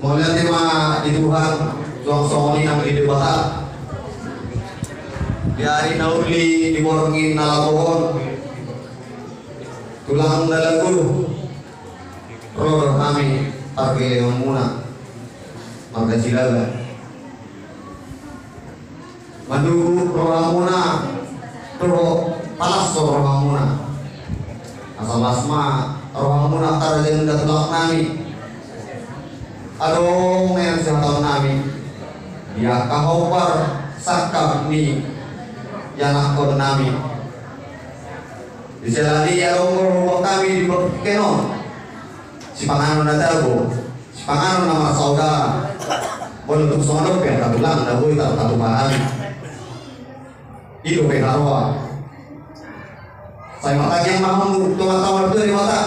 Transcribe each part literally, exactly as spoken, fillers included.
Mauliate ma di Tuhan, suang songon i nang di Debata. Di ari na uli, di borngin na laho on, tulang na lagu, ro do hami pargellengonmuna marga Silaban. Manduhut rohamuna, dohot palashon rohamuna. Asa las ma rohamuna, angka raja nda tulang nami. Adong nian sihataon nami di angka hombar sangkap ni ianakhon nami. Di siala ni i adong do huboan hami di partingkian on sipanganon na tabo, sipanganon na marsaudara. Molo tung songon on pe, angka tulang, na boi tarpatupa hami. I do pe haroa. Sai martangiang ma hamu tu Amanta Martua Debata,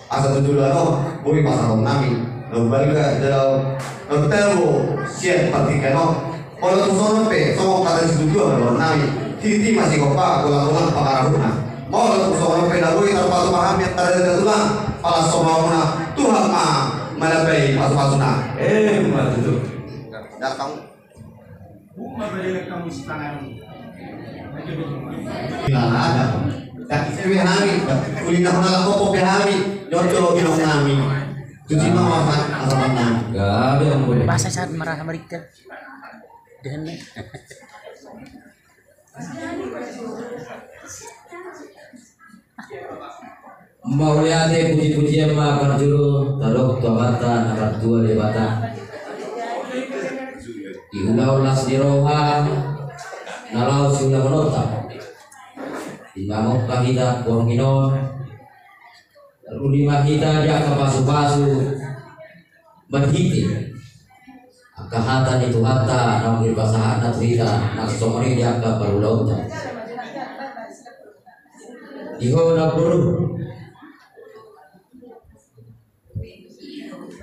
asa tu joloan on boi pasahaton nami na umbalga jala na umtabo sian partingkian on. Molo tung songon on pe, songon hata situtu ma dohonon nami: Titi ma sigompa, tulang-tulang pangarahutna. Molo tung songon on pe, na boi tarpatupa hami, angka raja nda tulang, palashon rohamuna, Tuhan ma manambai pasu-pasuna. Emma tutu. Datang. Tidak ada. Tapi saya hami, kuliah mana kok hami, jodoh ilong nami. Cuci mama, apa nami? Gabe, ampun. Bahasa saat marah, marikir. Dene. Mauliate, puji-pujian ma parjolo tadok tu Amanta na martua Debata. Di ulaon las ni roha na laho siulahononta, di na mangompa hita borngin on, taruli ma hita di angka pasu-pasu marhite angka hata ni Tuhanta naung dipasahatna tu hita, na songon i di angka parulaonta. Di ho na boru,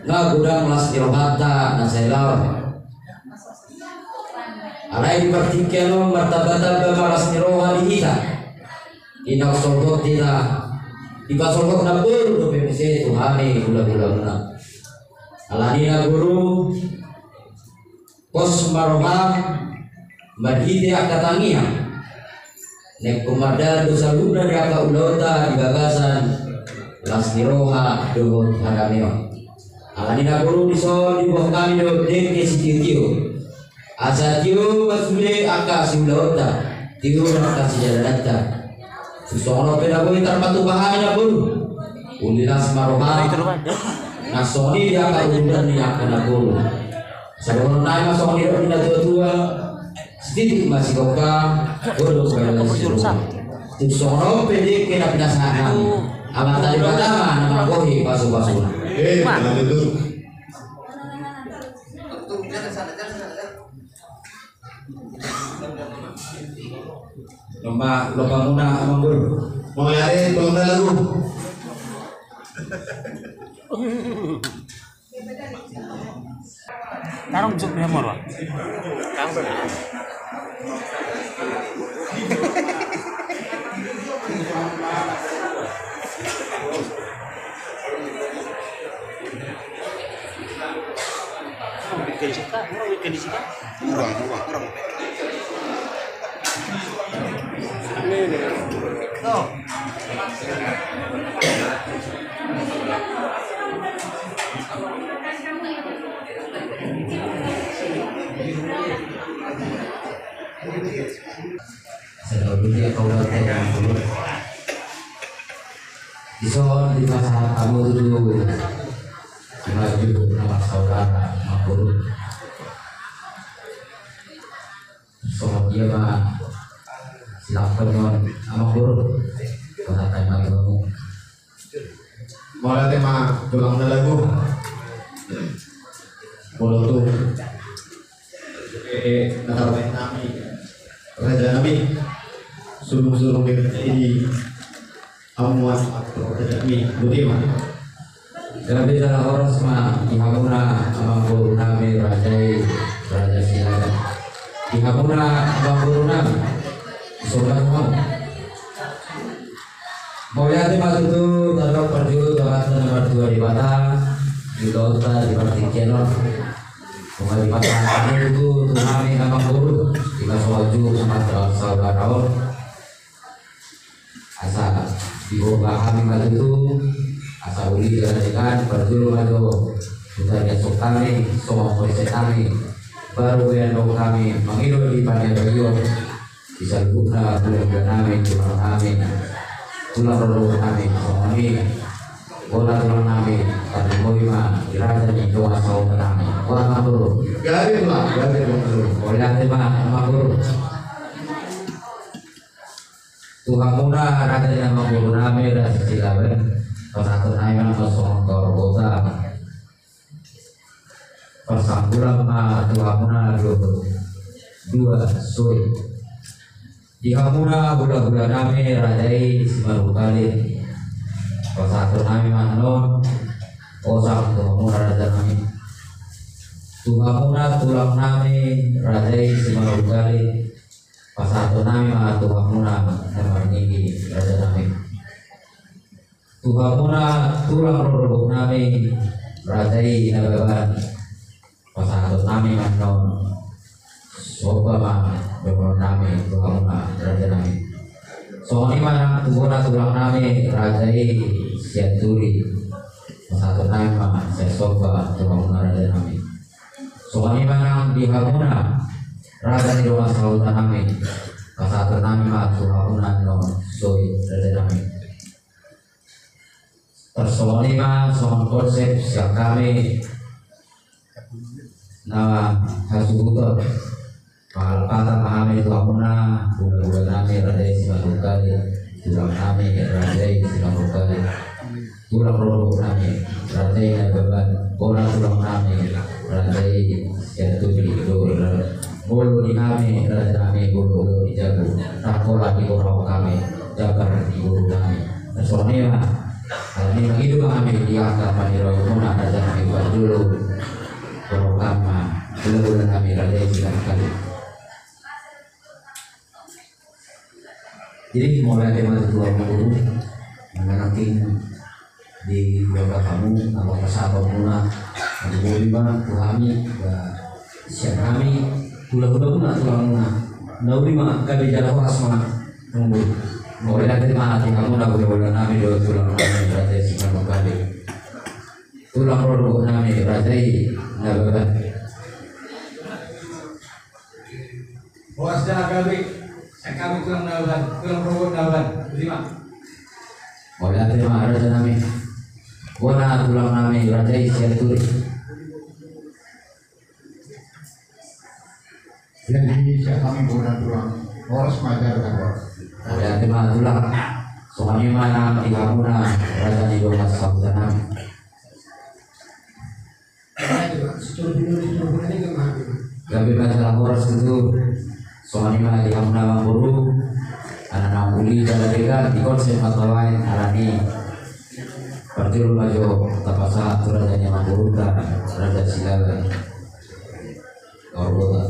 na godang las ni rohanta na sai laho. Alai di partingkian on martamba-tamba ma las ni roha di hita. Di na solhot hita, dipasolhot na boru dope muse tu hami hula-hulamuna. Ala ni na boru, pos ma roham marhite angka tangiang. Naeng mardalan do saluhutna di angka ulaonta di bagasan las ni roha dohot hadameon. Ala ni na boru, dison diboan hami do dengke sitio-tio. Asa tio ma sude angka siulaonta, tio ma angka sidalananta. Tung songon on pe na boi tarpatupa hami na boru, uli las ma roham, na songon i di angka ururan ni angka na boru. Sai dohonon nami ma songon nidok ni na tua-tua: Sititi ma sigompa, godang ma na siboan. Tung songon on pe dengke na pinasahat nami, Amanta Debata ma na manggohi pasu-pasuna. Eh, mana itu? Lomba, lomba muna, amang boru. Mau lari, lomba lagu. Tarong jok dia moro. Kurang, kurang, kurang. Selalu dia kau bertanya. Dison dipasahat hamu tu maju nama saudara, amang boru. Songon dia ma silangkon on, amang boru. Pasahat ma tu hamu. Mauliate ma tulang na lagu. Molo tung, eh, na tarbaen nami, raja nami, sulung-sulung di raja i, hamu ma raja nami, boti ma. Gabe jala horas ma di hamuna amang boru nami, raja i, raja Silaban. Di hamuna amang boru nami, sobat mau. Mauliate ma tutu tadok parjolo tu Amanta na martua Debata. Di kota di partingkian on. Cuma di mata tu tu nami amang guru. Di kasoju sama saudara on. Asa diboga hami ma tutu, asa uli jalan ikan, parjolo ma jo. Sudah biasa kami, songon konsep kami. Baru bean dong kami, mangido di panitia bagian. Di saluhutna, tulang nami, tulang nami. Tulang rorobot nami, songon i. Bona tulang nami, tarlumobi ma, di raja ni dongan sahuta nami. Bona ma guru. Gabe ma, gabe ma guru. Oleh ate ma, ma guru. Tu hamuna raja ni amang guru nami raja Silaban, pasahaton nami ma songon horbo ta. Parsanggulan ma tu hamuna dua, dua soi. Di hamuna hulahula nami raja i Simarukali. Pasahaton nami ma annon osang tu hamuna raja nami. Tu hamuna tulang nami raja i Simarukali. Pasahaton nami ma tu hamuna na marnini raja nami. Tu hamuna tulang rorobot nami raja i Nababan. Pasahaton nami ma annon somba ma dohonon nami tu hamuna raja nami. Songon i ma nang tu bona tulang nami raja i Sianturi. Pasahaton nami ma sian somba tu hamuna raja nami. Songon i ma nang di hamuna raja ni dongan sahuta nami. Pasahaton nami ma tu hamuna annon soi raja nami. Tarsongon i ma songon konsep sian hami na hasuhuton. Pahalpatan ma hami tu hamuna hulahula nami raja i Simarukali, tulang nami raja i Simarukali, tulang rorobot nami raja i Nababan, bona tulang nami raja i Sianturi, dohot molo di hami raja nami, molo di jabu, tapola di bona hami, jabar di boru nami. Songon i ma. Alani mangido ma hami di angka pangidoanmuna raja nami, parjolo. Borokam ma hulahula nami raja i Simarukali. Jadi mauliate ma tu amang guru, manang di bagasan hamu na pasahatonmuna, na boi ma tu hami, sian hami hulahulamuna, tulangmuna. Na uli ma gabe jala horas ma. Mauliate ma di hamuna hulahula nami dohot tulang nami raja i Simarukali, tulang rorobot nami raja i Nababan. Horas jala gabe sian hami tulang Nababan, tulang rorobot Nababan. Terima. Mauliate ma raja nami. Bona tulang nami raja i Sianturi. Jadi sian hami bona tulang, horas ma jala gabe. Mauliate ma tulang. Songon i ma nang di hamuna raja ni dongan sahuta nami. Gabe ma jala horas tutu. Songon i ma di hamuna amang guru. Alana uli jala denggan di konsep mata lain alani. Parjolo ma jo tapasahat tu raja ni amang guru ta, raja Silaban. Horbo ta.